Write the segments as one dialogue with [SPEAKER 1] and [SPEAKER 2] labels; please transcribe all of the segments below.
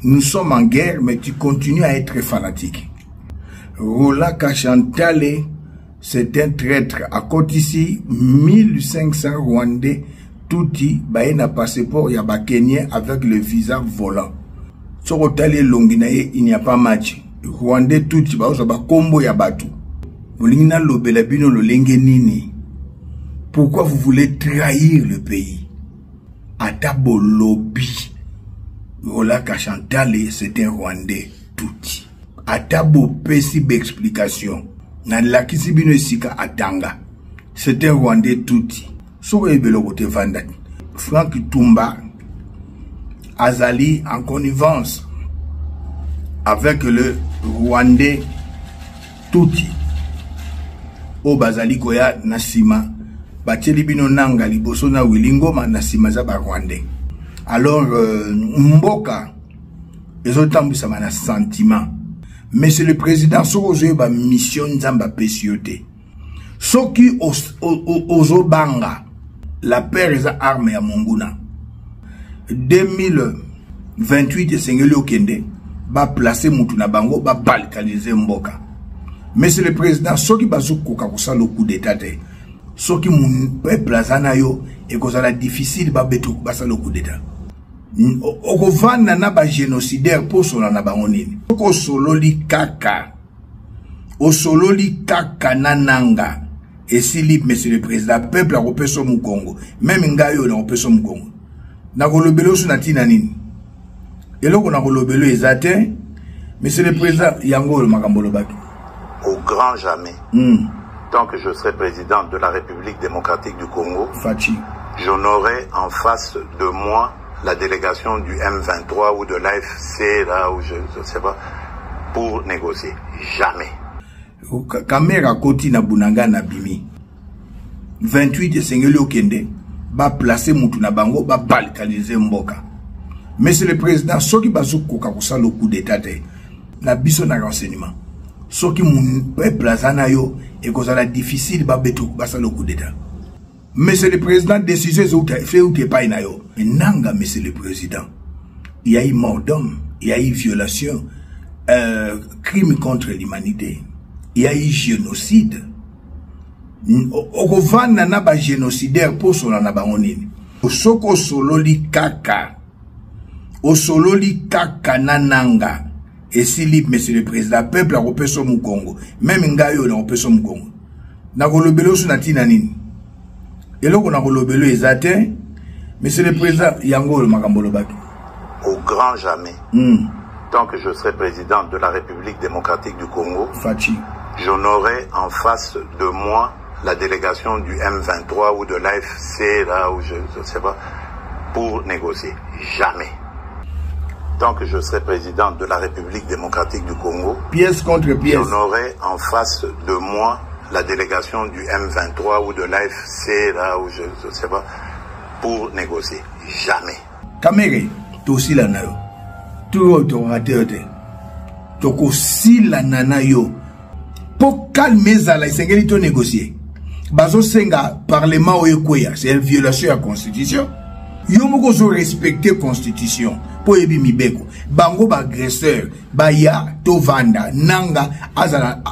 [SPEAKER 1] Nous sommes en guerre, mais tu continues à être fanatique. Roland Kachantale, c'est un traître. Akotisi 1500 Rwandais Tutsi baye na passeport ya ba Kenyan avec le visa volant. Soki otali elongi na ye, il n'y a pas match. Rwandais Tutsi bazozwa bakombo ya bato. Bolingi nalobela bino lolenge nini? Pourquoi vous voulez trahir le pays? Ata bolobi Roland Kachantale, c'est un Rwandais Tutsi. Ata bopesi ba explication, nalakisi bino esika atanga, c'est un Rwandais Tutsi. Soki oyebi eloko te, vanda. Frank Tumba azali en connivence avec le Rwandais Tutsi oyo bazali koya na nsima. Batieli bino Nanga liboso na Willy Ngoma, na nsima eza Barwandais. Alors mboka ezotambwisama na sentiment. Monsieur le président, soki ozoyeba mission Nzambe apesi yo te, soki ozobanga, la peur eza arme ya monguna. 2028 esengeli okende baplace mutu na bango, babalkanize mboka. Monsieur le président, soki bazokoka kosala coup d'état te, soki peuple aza na yo, ekozala difficile babeto basala coup d'état. Okovanda na bagénocidaire mpo osola na bango nini? Soki osololi kaka, osololi kaka na Nanga, esili. Monsieur le président, peuple akopesa mokongo. Même ngai oyo nakopesa mokongo. Nakolobela oso na ntina nini? Eloko nakolobela eza te. Monsieur le président, yango oyo makambo olobaki.
[SPEAKER 2] Au grand jamais, tant que je serai président de la République démocratique du Congo,
[SPEAKER 1] Fatshi,
[SPEAKER 2] je n'aurai en face de moi la délégation du M23 ou de l'AFC, là où je ne sais pas, pour négocier. Jamais.
[SPEAKER 1] Kamerhe akoti na Bunagana, bimi 28 esengeli okende baplace mutu na bango, babalkanize mboka. Monsieur le président, soki bazokoka kosala coup d'état te, na biso na renseignement, soki peuple aza na yo, ekozala difficile babeto basala coup d'état. Monsieur le président, décision ezouta euta epai na yo. Nanga, monsieur le président, il y a eu mort d'homme, il y a eu violation, crime contre l'humanité, il y a eu génocide. Okovanda na bagénocidaire mpo osola na bango nini? Soki osololi kaka, osololi kaka na Nanga, esili. Monsieur le président, peuple akopesa mokongo. Même ngai oyo nakopesa mokongo. Nakolobela oso na ntina nini? Eloko nakolobela eza te. Monsieur le président, yango oyo makambo olobaki.
[SPEAKER 2] Au grand jamais, tant que je serai président de la République démocratique du Congo,
[SPEAKER 1] Fatshi,
[SPEAKER 2] je n'aurai en face de moi la délégation du M23 ou de l'AFC, là où je ne sais pas, pour négocier. Jamais. Tant que je serai président de la République démocratique du Congo,
[SPEAKER 1] pièce contre pièce,
[SPEAKER 2] je n'aurai en face de moi la délégation du M23 ou de l'AFC, là où je ne sais pas, pour négocier. Jamais.
[SPEAKER 1] Kamerhe, tosila na yo. To oyo tokokate yo te, tokosilana na yo. Mpo calme ezala, esengeli to négocier. Bazosenga parlement oyo ekweya, c'est violation ya constitution. Yo moko ozorespecte constitution mpo oyebi mibeko. Bango baagresseur baya, tovanda. Nanga azala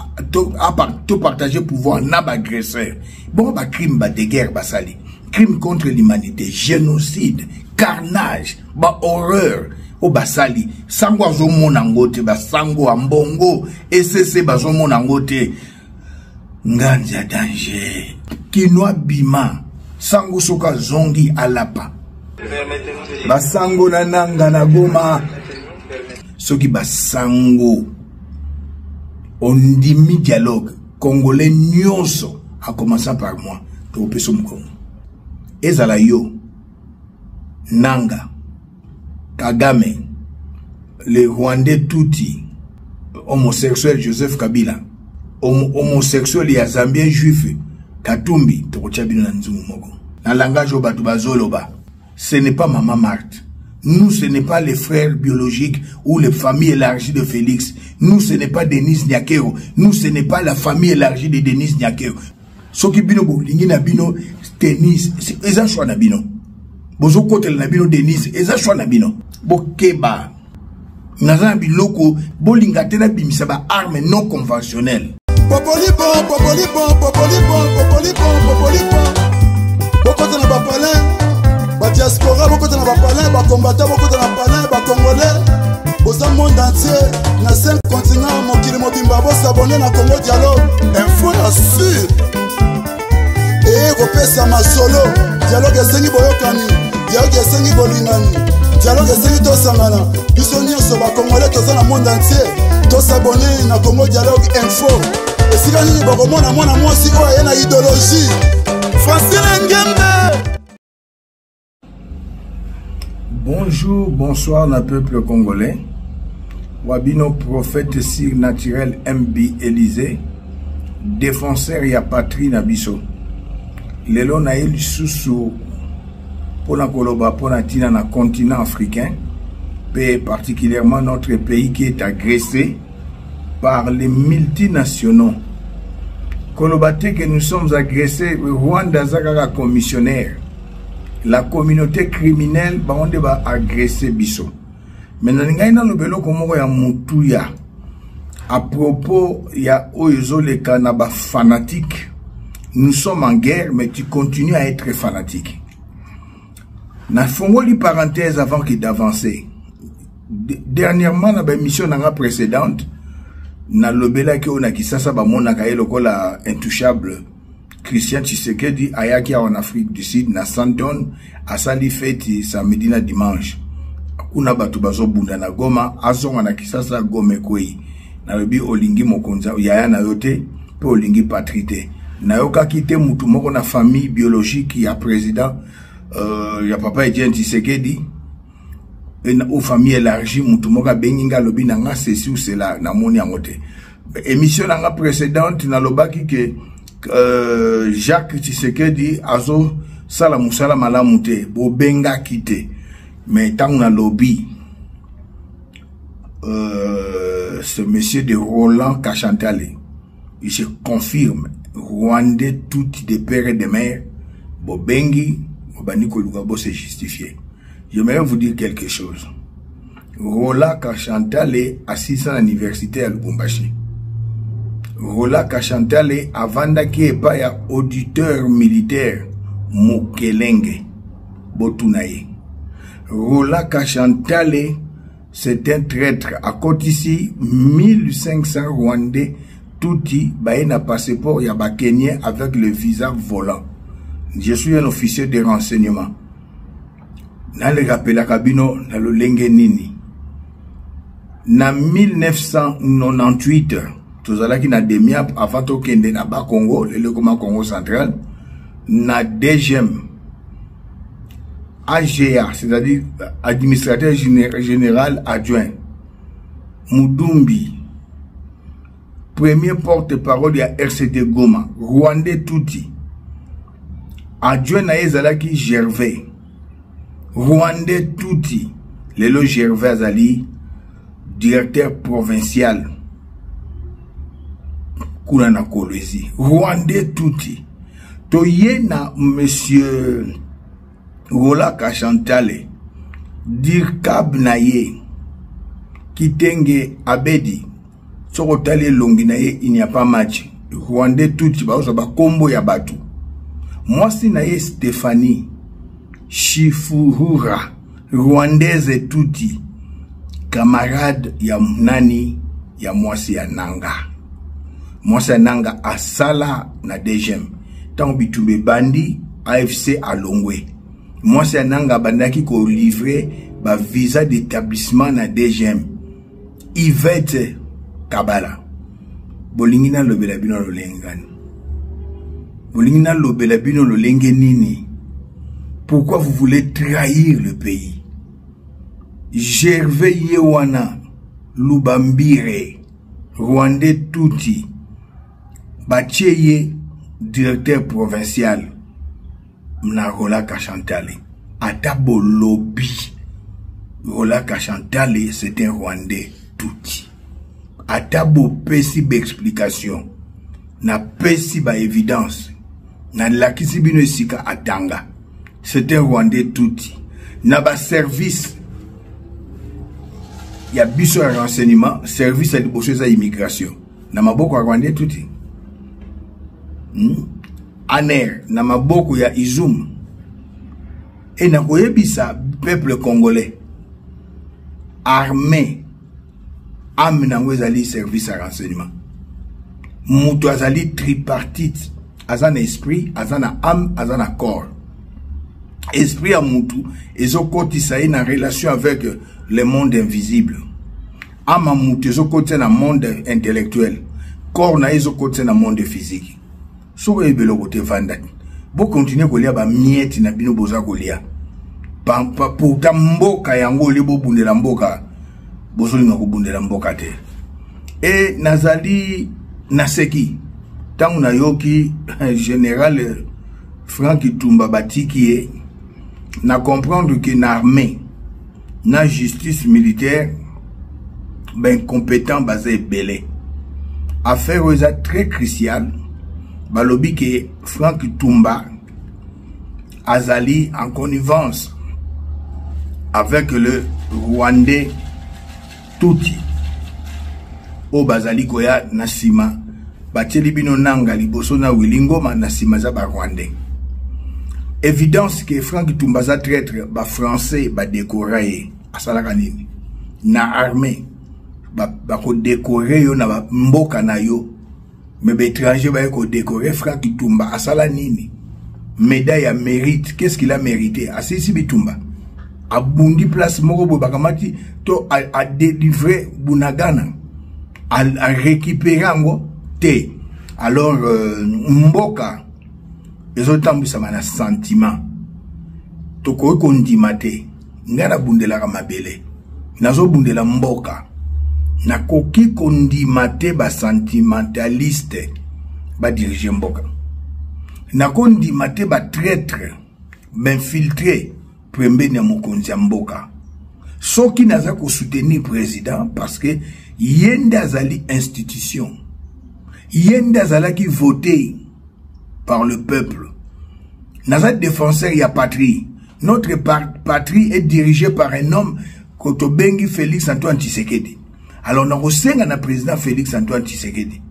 [SPEAKER 1] topartage pouvoir na baagresseur. Bongo bacrime de guerre basali, crime contre l'humanité, génocide, carnage, bahorreur oyo basali, sango azomona yango te. Basango ya mbongo esese bazomona yango te. Nganzi ya danger kino bima. Sango soki azongi, alapa. Basango na Nanga na Goma, soki basango ondimi dialogue, Congolais nyonso, en commençant par moi, tokopesa mokongo. Ezala yo, Nanga, Kagame, le Rwandais Tutsi homosexuel Joseph Kabila, homosexuel ya Zambien juif Katumbi, tokotia bino na nzungu moko. Na langage oyo bato bazoloba, ce n'est pas Maman Marthe. Nous, ce n'est pas les frères biologiques ou les familles élargies de Félix. Nous, ce n'est pas Denise Nyakeru. Nous, ce n'est pas la famille élargie de Denise Nyakeru. Soki bino bolingi na bino Denise, eza choix na bino. Bozokotela na bino Denise, eza choix na bino. Bokeba. Naza na biloko bolinga te nabimisa ba armes non conventionnelles.
[SPEAKER 3] Popolipo, popolipo, popolipo, popolipo, popolipo. Bokota na bapalin, badiaspora bokota na bapalin, bakombata bokota na palin, bacongolais boza monde entier na 5 continent mokili mobimba bosabone na Congo Dialogue info ya sur eye kopesa masolo. Dialogue esengi boyokani, dialogue esengi bolingani, dialogue esengi tosangana biso nyonso bakongole toza na monde entier. Tosabone na Congo Dialogue info. Esika nini bokomona mwana mwasi oyo aye na idéologie Francine Ngembe.
[SPEAKER 1] Bonjour, bonsoir na peuple congolais. Wabino prophète surnaturel MB Élysée, défenseur ya patrie na biso. Lelo na ye lisusu mpona koloba mpona ntina na continent africain, pe particulièrement notre pays qui est agressé par les multinationaux. Koloba te que nous sommes agressés, Rwanda aza kaka commissionnaire. La communauté criminelle bango nde ba agressé biso. Mais nalingai naloba eloko moko ya motuya à propos ya oyo ezoleka na ba fanatique. Nous sommes en guerre, mais tu continues à être fanatique. Nafongoli parenthèse avant que d'avancer. Dernièrement, na ba émission nanga précédente, nalobelaki oyo na Kisasa bamonaka ye lokola intouchable. Christian Tshisekedi ayaki awa na Afrique du Sud na Sandton, asali feti samedi na dimanche. Kuna bato bazobunda na Goma, azonga na Kisasa, Goma ekwei. Nalobi olingi mokonzi yaya na yo te, pe olingi patrie te. Nayokaki te mutu moko na famille biologique ya président ya papa Etienne Tshisekedi, ou famille élargie, mutu moko abengi nga alobi na nga ceci ou cela, namoni yango te. Émission na nga précédente nalobaki ke Jacques Tshisekedi azo sala musala malamu te, bobengaki te. Mais ntango nalobi ce monsieur de Roland Kachantale, il se confirme Rwandais tout de père et de mère, bobengi bobandi koluka bo se justifier. J'aimerais vous dire quelque chose. Roland Kachantale assiste à l'université à Lubumbashi. Roland Kachantale avandaki epai ya auditeur militaire Mukelenge Botunaye. Roland Kachantale, c'est un traître. Akotisi 1500 Rwandais tuti baye na passeport ya ba Kenyan avec le visa volant. Je suis un officier de renseignement. Nalekapelaka bino na lolenge nini. Na 1998 tozalaki na Demiap avant tokende na Bakongo, lelo ekoma Congo central, na DGM AGA, c'est-à-dire administrateur général adjoint Mudumbi, premier porte-parole ya RCD Goma, Rwandais Tuti. Adjoint na ye ezalaki Gervais, Rwandais Tuti. Lelo Gervais azali directeur provincial kuna na Kolwezi, Rwandais Tuti. Toye na monsieur Roland Kachantale, dirkab na ye Kitenge Abedi, soko otali elongi na ye, il n'y a pas match. Rwandais Tuti bazozwa bakombo ya bato. Mwasi na ye Stéphanie Chifuhura, Rwandaise Tuti, camarade ya nani ya mwasi ya Nanga. Mwasi ya Nanga asala na DGM. Tango bitumba ebandi, AFC alongwe. Mwasi ya Nanga abandaki ko livrer ba visa d'établissement na DGM. Yvette Kabala. Bolingi nalobela bino lolenge ngani? Bolingi nalobela bino lolenge nini? Pourquoi vous voulez trahir le pays? Gervais Yewana Lubambire, Rwandais Tuti, batie ye directeur provincial na Roland Kachantale. Ata bolobi Roland Kachantale, c'est un Rwandais Tuti. Ata bopesi ba explication, na pesi ba évidence, na lakisi bino esika atanga, c'est un Rwandais Tuti. Na ba service Ya biso ya renseignement, service ya liboso eza immigration na maboko ya Rwandais tuti, ANR na maboko ya Izum. E nakoyebisa peuple congolais, armée ame nango ezali service ya renseignement. Moto azali tripartite, aza na esprit, aza na âme, aza na corps. Esprit ya mutu ezokotisa ye na relation avec le monde invisible. Âme ya mutu ezokotisa na monde intellectuel, corps na ye ezokotisa na monde physique. Soki oyebi eloko te, vanda. Bokontinue kolia bamiete na bino boza kolia. Pourtant mboka yango olie, bobundela mboka, bozolinga kobundela mboka te. E nazali naseki ntango nayoki général Frank Tumba batiki ye. Na comprendre que na armée, na justice militaire, baincompétent baza ebele. Affaire oyo eza très crucial. Balobi ke Frank Tumba azali en connivence avec le Rwandais Tutsi oyo bazali koya na nsima. Batieli bino Nanga liboso na Willy Ngoma na nsima, eza Barwandais. Évidence ke Frank Tumba aza traître. Bafrançais badekora ye, asalaka nini na armée? Bakodekore yo na mboka na yo, mais baétranger baye kodekore Frank Tumba, asala nini? Médaille ya mérite, qu'est-ce qu'il a mérité? Asilisi bitumba, abundi place moko boye, bakamati to adélivre Bunagana, arécupéré yango te. Alors mboka ezotambwisama na sentiment, tokoki kondima te. Ngai nabundelaka mabele, nazobundela mboka, nakoki kondima te basentimentaliste badirige mboka. Nakondima te batraître bainfiltre pembeni ya mokonzi ya mboka. Soki naza kosoutenir président, parce que ye nde azali institution, ye nde azalaki voté par le peuple. Naza défenseur ya patrie. Notre patrie est dirigée par un homme kotobengi Félix Antoine Tshisekedi. Alors nakosenga na président Félix Antoine Tshisekedi,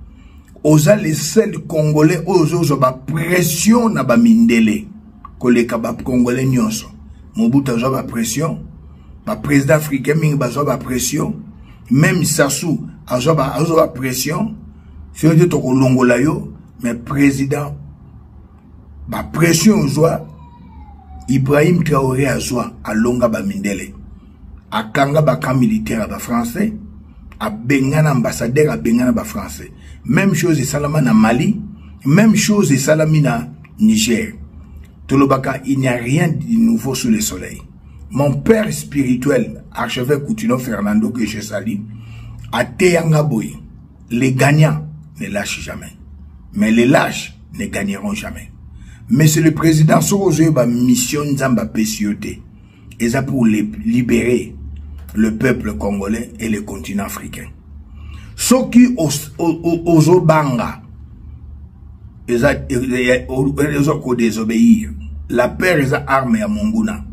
[SPEAKER 1] oza le seul Congolais oyo ozozwa bapression na bamindele koleka bacongolais nyonso. Mobutu azwa bapression, baprésident africain mingi bazwa bapression, même Sassou azwa bapression. Soki te, tokolongola yo. Mais président, bapression ozwa, Ibrahim Traoré azwa, alonga bamindele, akanga bacamp militaire ya bafrançais, abengana ambassadeur, abengana bafrançais. Même chose esalama na Mali, même chose esalami na Niger. Tolobaka, il n'y a rien de nouveau sous le soleil. Mon père spirituel, archevêque Coutinho Fernando, que je salue, ateyanga boye: les gagnants ne lâchent jamais, mais les lâches ne gagneront jamais. Monsieur le président, soki ozoyeba mission Nzambe apesi yo te, eza pour libérer le peuple congolais et le continent africain. Soki ozobanga, eza eza kodésobéir. La peur eza arme ya monguna.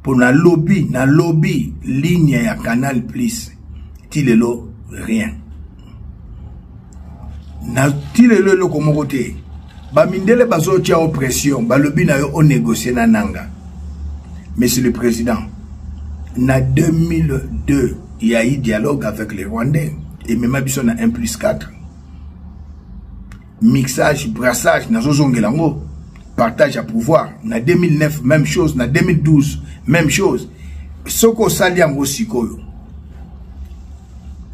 [SPEAKER 1] Mpo nalobi, nalobi ligne ya Canal Plus, ti lelo rien. Na ti lelo eloko moko te. Bamindele bazotia yo pression, balobi na yo onégocie na Nanga. Monsieur le président, na 2002 il y a eu dialogue avec les Rwandais, emema biso na 1 plus 4, mixage, brassage, nazozongela yango, partage ya pouvoir. Na 2009 même chose, na 2012 même chose. Soki osali yango sikoyo,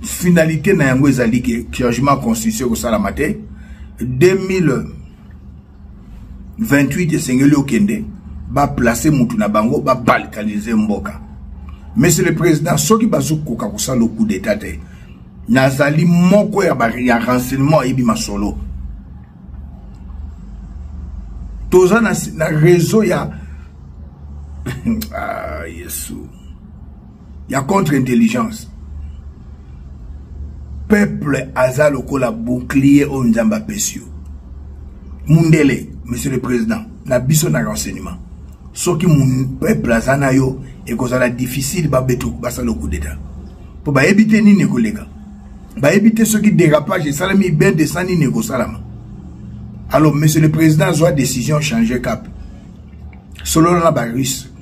[SPEAKER 1] finalité na yango ezali ke changement constitution ekosalama te. 2028 esengeli okende baplace mutu na bango, babalkanize mboka. Monsieur le président, soki bazokoka kosala coup d'état te, nazali moko ya renseignement, ayebi masolo. Toza na réseau ya, ah, Yesu, ya contre intelligence. Peuple aza lokola bouclier oyo Nzambe apesi yo. Mundele, monsieur le président, na biso na renseignement, soki peuple aza na yo, ekozala difficile babeto basala coup d'état. Mpo bayebi te nini ekoleka. Bayebi te soki dérapage esalami bain de sang nini ekosalama. Alors, monsieur le président azwa décision changer cap. Solola na ba russe.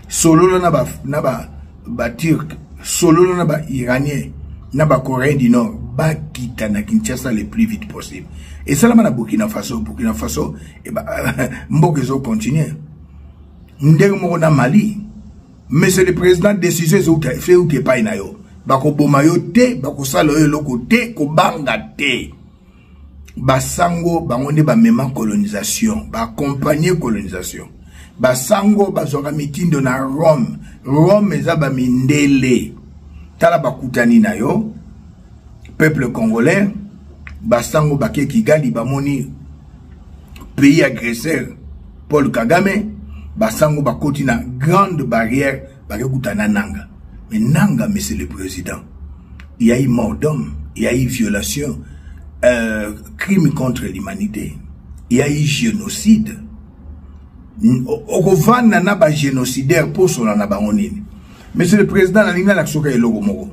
[SPEAKER 1] Solola na ba na ba ba turc, solola na ba iranien, na ba coréen du nord, bakita na Kinshasa le plus vite possible. Esalama na Burkina Faso, Burkina Faso e ba, mboka ezo continuer. Ndenge moko na Mali. Monsieur le président, décision ezouta euta epai na yo. Bakoboma yo te, bakosala yo eloko te, kobanga te. Basango bango nde bamema colonisation, baaccompagne colonisation. Basango bazwaka mitindo na Rome. Rome eza bamindele. Tala bakutani na yo, peuple congolais, basango bake Kigali bamoni pays agresseur Paul Kagame, basango bakoti na grande barrière bakekuta na Nanga. Mais Nanga, monsieur le président, il y a eu mort d'homme, il y a eu violation, crime contre l'humanité, il y a eu génocide. Okovanda na ba génocidaire pour sola na bango nini? Monsieur le président, nalingi nalakisa soka eloko moko.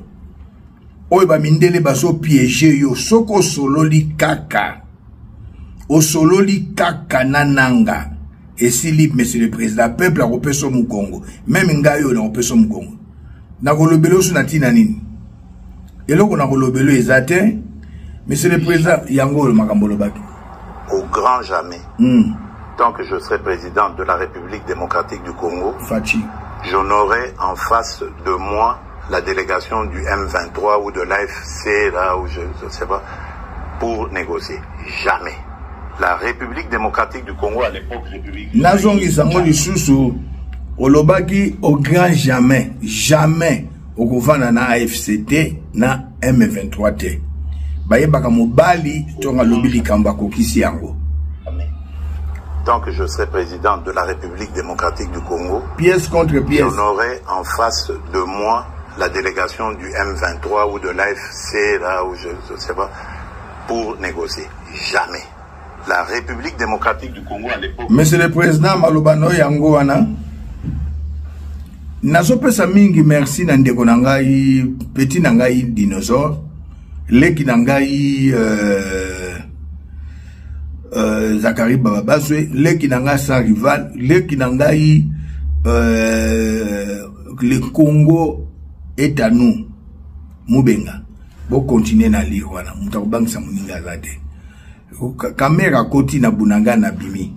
[SPEAKER 1] Oyo ba mindele bazo piéger yo soko osololi kaka. Osololi kaka na Nanga. Esili, monsieur le président, peuple akopesa mokongo. Même ngai oyo nakopesa mokongo. Nakolobela oso na tina nini? Eloko nakolobela eza te. Monsieur le président, yango oyo makambo olobaki.
[SPEAKER 2] Au grand jamais. Tant que je serai président de la République démocratique du Congo,
[SPEAKER 1] Fatshi,
[SPEAKER 2] je n'aurai en face de moi la délégation du M23 ou de l'AFC, là où je ne sais pas, pour négocier. Jamais. La République démocratique du Congo, à l'époque, République...
[SPEAKER 1] Nazongisa ngo lisusu, olobaki au grand jamais, jamais, okovanda na AFCT, na M23 te. Bayebaka mobali, tonga lobi likambo akokisi yango.
[SPEAKER 2] Tant que je serai président de la République démocratique du Congo,
[SPEAKER 1] pièce contre pièce,
[SPEAKER 2] je n'aurai en face de moi la délégation du M23 ou de l'AFC, là où je ne sais pas, pour négocier. Jamais. La République démocratique du Congo à l'époque...
[SPEAKER 1] Monsieur le Président, malobano yango wana, nazopesa mingi merci na ndeko na ngai, petit na ngai dinosaure, leki na ngai Zakari Bababaswe, leki na ngai sans rival, leki na ngai le Congo est à nous, Mubenga. Bo continuer na lire wana, mutu akobangisa moninga aza te. Kamera koti na Bunanga na bimi.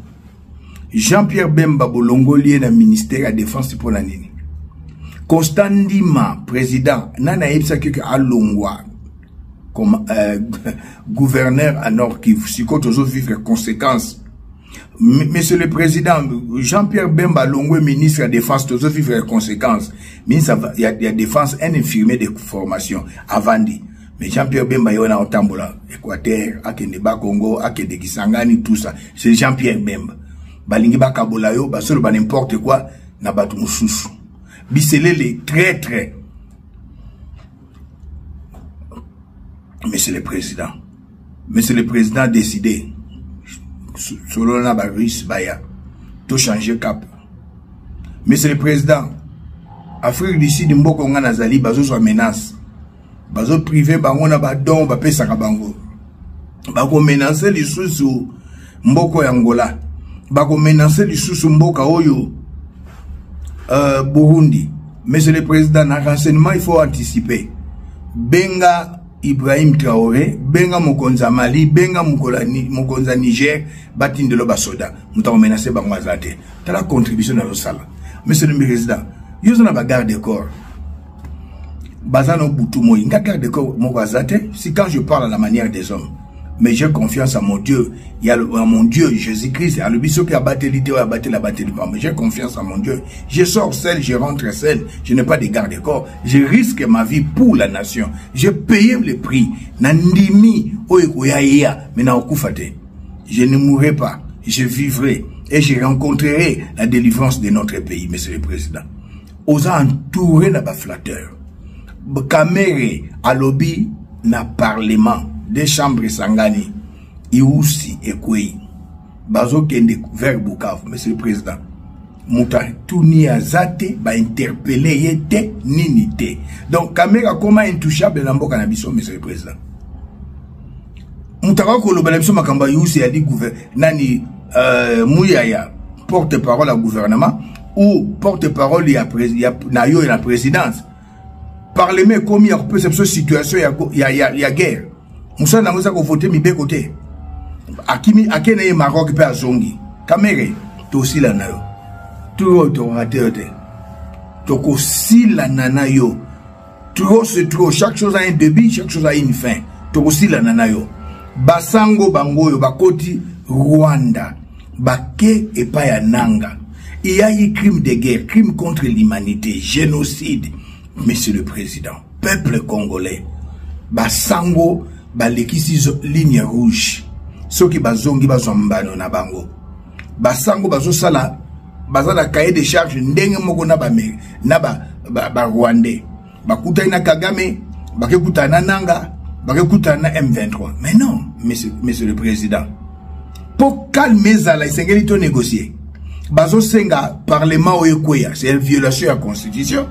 [SPEAKER 1] Jean-Pierre Bemba bolongoli ye na ministère ya défense mpo na nini? Constant Ndima président nani ayebisaki ke alongwa comme gouverneur à Nord Kivu. Sikoyo tozo vivre conséquence. Monsieur le président, Jean-Pierre Bemba longwe ministre ya défense, tozo vivre conséquence. Ministre ya défense, un infirmier de formation avandi. Mais Jean-Pierre Bemba yona otambola Équateur, akende Bakongo, akende Kisangani, tout ça. C'est Jean-Pierre Bemba. Balingi bakabola yo, basolo ba n'importe quoi na batu mususu. Biselele traître. Monsieur le président, Monsieur le président a décidé, selon la Russe, Baya, tout changer cap. Monsieur le président, Afrique du Sud, mboko nga nazali, bazo soit menace. Bazo privé bango na ba don, ba pesaka bango. Bako menacer lisusu mboko ya Angola. Bako menacer lisusu mboka oyo Burundi. Monsieur le président, na renseignement, il faut anticiper. Benga Ibrahim Traoré, benga mokonza Mali, benga mokonza Niger, batindelo basoda. Muta menacer bango azate. Tala contribution na sala. Monsieur le président, yo na ba garde corps. Bazano butu moi, nga garde corps moko azate, si quand je parle à la manière des hommes. Mais j'ai confiance à mon Dieu. Il y a le, à mon Dieu, Jésus-Christ. À le biso qui a battu l'idée, a battu la battu le Mais j'ai confiance à mon Dieu. Je sors seul, je rentre seul. Je n'ai pas de garde-corps. Je risque ma vie pour la nation. J'ai payé le prix. Nandimi, oyekoya, mais na okufate. Je ne mourrai pas. Je vivrai et je rencontrerai la délivrance de notre pays, Monsieur le Président. Oza entouré na ba flatteur. Kamere alobi na parlement des chambres sangani iusi ekwei bazo kende vers Bukavu. Monsieur le Président, Moto atuni aza te, bainterpele ye te, nini te. Donc Kamerhe akoma intouchable na mboka na biso, monsieur le président. Moto akoki kolobela biso makambo ya yusi ya nani Muyaya, porte-parole ya gouvernement ou porte-parole ya, ya, na yo na présidence. Parlement ekomi ya kopesa biso situation ya, ya, ya, ya guerre. Mosala nango eza kovote mibeko te. Akimi akene ye Maroc mpe azongi. Kamerhe tosila na yo. Tuyo tokorate yo te. Tokosilana na yo. Trop c'est trop. Chaque chose a un début, chaque chose a une fin. Tokosilana na yo. Basango bangoyo bakoti Rwanda. Bake epai ya Nanga. Il y a eu crime de guerre, crime contre l'humanité, génocide. Monsieur le Président, peuple congolais, basango balekisi ligne rouge. Soki bazongi bazwa mbano na bango. Basango bazosala baza na cahier de charge ndenge moko na ba na ba ba, ba Rwandais. Bakutani na Kagame, bakekutana na Nanga, bakekutana na M23. Mais non, monsieur, monsieur le Président. Pour calmer zala esengeli to négocier. Bazosenga parlement oyo ekweya, c'est une violation de la constitution.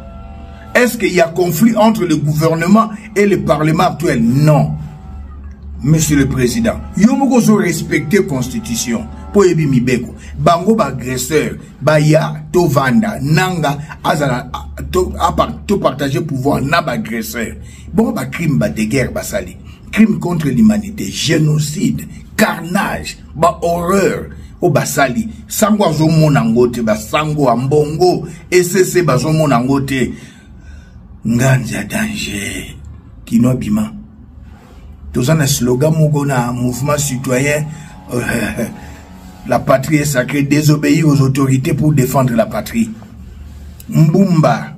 [SPEAKER 1] Est-ce qu'il y a conflit entre le gouvernement et le parlement actuel? Non. Monsieur le Président, yo moko zo respecter constitution po yebi mibeko. Bango ba agresseur, baya to vanda, nanga azala to to partager pouvoir na ba agresseur. Bon ba crime ba de guerre basali, crime contre l'humanité, génocide, carnage, ba horreur o basali. Sango azomona ngo te, ba sango ya mbongo ECC bazomona ngo te. Nganzi ya danger kino bima. Toza na slogan moko na mouvement citoyen, la patrie est sacrée, désobéir aux autorités pour défendre la patrie. Mbumba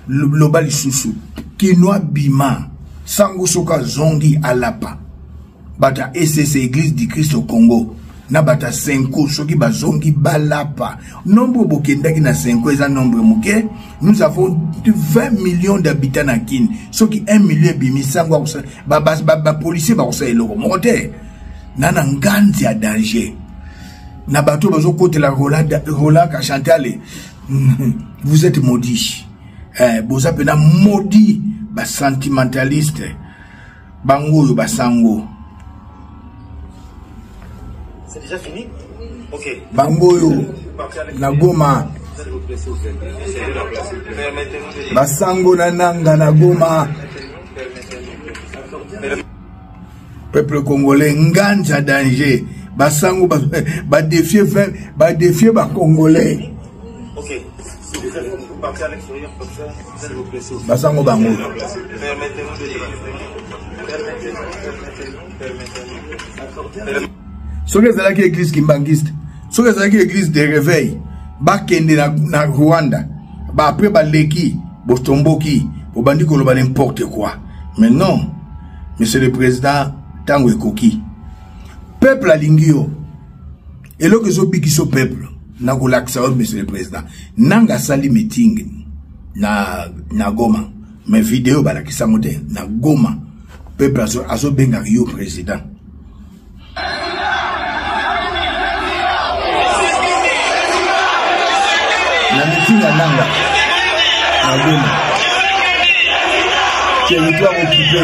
[SPEAKER 1] loba lisusu kino bima sango soka zongi alapa. Bata ECC Église du Christ au Congo na bata 5 soki bazongi balapa. Nombre bokendaki na 5 eza nombre moke. Nous avons 20 millions d'habitants na Kin. Soki 1 million ebimi sango akosa, ba, ba, ba, ba policier bakosa eloko moko te. Na na nganzi ya danger. Na bato bazokotela Roland, Roland Kachantale. Vous êtes maudits. Eh, boza pena maudits ba sentimentaliste. Bango yo basango.
[SPEAKER 4] C'est déjà fini? Ok.
[SPEAKER 1] Bango yo na Goma. Basango na nanga na Goma. Peuple congolais nganza danger. Basango ba, ba défier vingt, ba défier ba congolais.
[SPEAKER 4] Ok. Vous partez avec sourire comme ça, s'il vous plaît, s'il vous plaît.
[SPEAKER 1] Basango bango.
[SPEAKER 4] Permettez-nous de Permettez-nous, permettez-nous, permettez-nous.
[SPEAKER 1] Soki ezalaki église kimbanguiste, soki ezalaki église de réveil, bakende na Rwanda, ba après baleki, botomboki, bobandi koloba n'importe quoi. Mais non, monsieur le président, tango ekoki. Peuple alingi yo. Eloko ezobikisa peuple na kolakisa yo monsieur le président. Nanga asali meeting na Goma, mais vidéo balakisa ngo te na Goma. Peuple azobenga yo président. Na meeting ya Nanga na Goma, territoire occupé.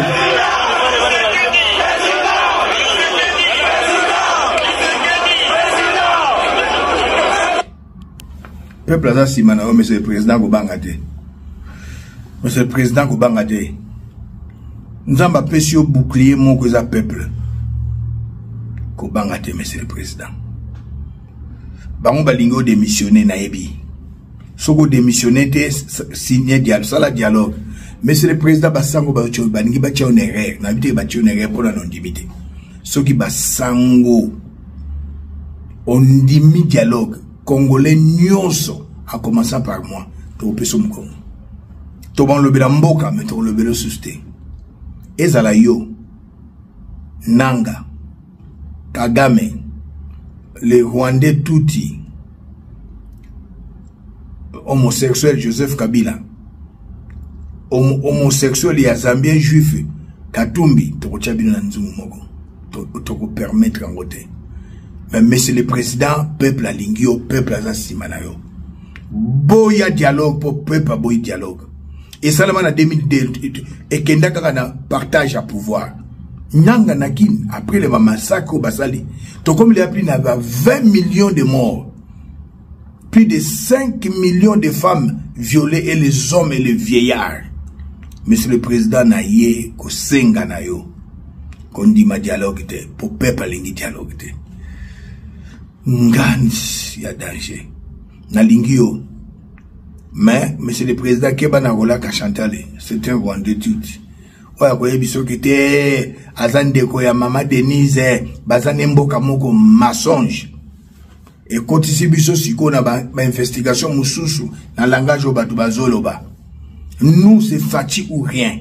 [SPEAKER 1] Peuple aza nsima na yo, monsieur le président, kobanga te. Monsieur le président, kobanga te. Nzambe apesi yo bouclier moko eza peuple. Kobanga te, monsieur le président. Bango balingi o démissionner nayebi. Soko démissionner te, signer dialogue, sala dialogue. Monsieur le président, basango ba tio balingi ba tio na erreur, na bite ba tio na erreur pona non ndimi te. Soki basango ondimi dialogue, congolais nyonso a commençant par moi, tokopesa mokongo. Tobanlobela mboka, mais tokolobela susu te. Ezala yo, Nanga, Kagame, les Rwandais Tutsi, homosexuel Joseph Kabila, homosexuel ya Zambien juif Katumbi, tokotia bino na nzungu moko. Toko permettre yango te. Mais monsieur le président, peuple alingi yo, peuple aza nsima na yo. Boya dialogue po peuple aboyi dialogue. Esalama na 2002 ekenda kaka na partage ya pouvoir. Nanga na Kin après le massacre basali tokomi ya plus na 20 millions de morts. Plus de 5 millions de femmes violées et les hommes et les vieillards. Monsieur le Président na ye kosenga na yo kondima dialogue te po peuple alingi dialogue te. Nganzi ya danger. Nalingi yo. Mais monsieur le président keba na rolaka Chantal, c'est un Rwandais tout. Oyo akoyebi soki te aza ndeko ya mama Denise, baza ne mboka moko mensonge. Ekotisi biso sikoyo na ba investigation mosusu na langage oyo bato bazoloba. Nous c'est Fatshi ou rien.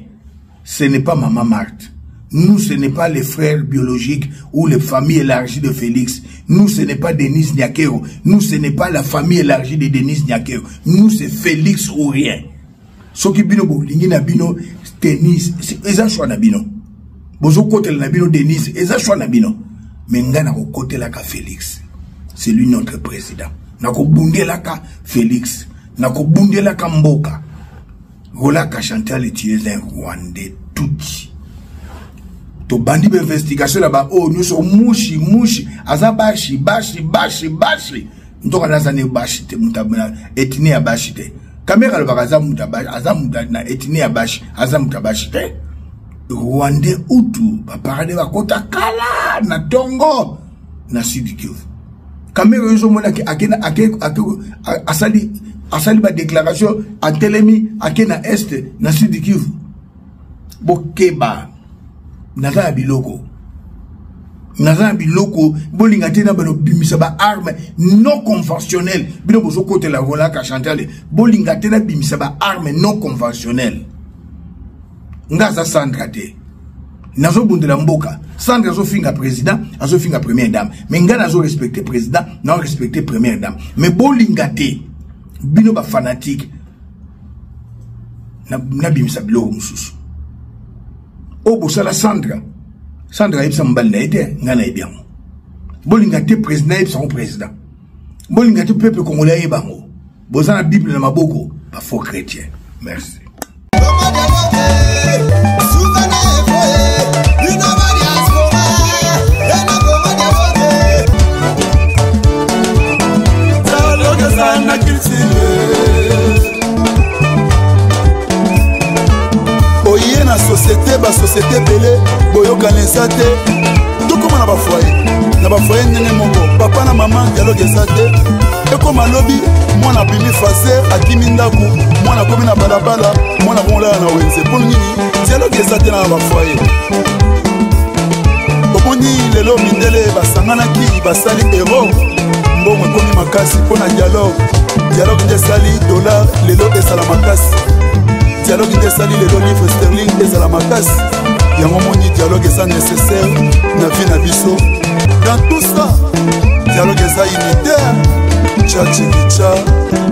[SPEAKER 1] Ce n'est pas maman Marthe. Nous, ce n'est pas les frères biologiques ou les familles élargies de Félix. Nous, ce n'est pas Denise Nyakeru. Nous, ce n'est pas la famille élargie de Denise Nyakeru. Nous, c'est Félix ou rien. Soki bino bolingi na bino Denise, eza choix na bino. Bozo kotela na bino Denise, eza choix na bino. Mais nga na kokotelaka Félix. C'est lui notre président. Na kobundelaka Félix, na kobundelaka mboka. Rolaka Chantal, tu es un Rwandais tutsi. Tobandi ba investigation na ba oyo nyonso mushi mushi aza bashi bashi bashi bashi ntoka naza ne bashi te mutu ethnie ya bashi te. Kamera alobaka aza mutu aza mutu na ethnie ya bashi aza mutu ya bashi te. Rwandais Hutu baparade bakota kala na tongo na Sud Kivu. Kamera oyo ozomona ake ake ake asali asali ba déclaration atelemi ake na est na Sud Kivu. Bokeba naza na biloko, naza na biloko, bolinga te na bano bimisa ba armes non conventionnelles. Bino bozokotela rolaka Chantal, bolinga te na bimisa ba armes non conventionnelles. Nga aza Sandra te, nazobundela mboka. Sandra azofinga président, azofinga première dame, mais nga nazo respecter président, na respecter première dame. Mais bolinga te bino ba fanatique na bimisa biloko mosusu. Oyo bosala Sandra, Sandra ayebisa mobali na ye te, nga nayebi yango. Bolinga te président ayebisa yango président, bolinga te peuple congolais ayeba yango. Boza na Bible na maboko, ba faux chrétien. Merci.
[SPEAKER 3] Oye na société, ba société ebele boyokana eza te. Tokóma na bafoyer, na bafoyer ndenge moko, papa na mama dialogue eza te. Ekóma lobi mwana abimi fase akimi ndako, mwana akomi na balabala, mwana akomolala na wenze. Mpo nini dialogue eza te na bafoyer? Omoni lelo mindele basanganaki basali euro, mbongo ekomi makasi mpo na dialogue. Dialogue nde esali dollar lelo ezala makasi, dialogue nde esali lelo livre sterling ezala makasi. Yango moni dialogue eza nécessaire na vie na biso. Dans tout ça dialogue eza unitaire. Tcha tchikicha,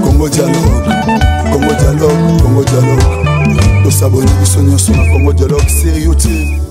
[SPEAKER 3] Congo dialogue, Congo dialogue, Congo dialogue. Tosaboni biso nyonso na Congo dialogue sur YouTube.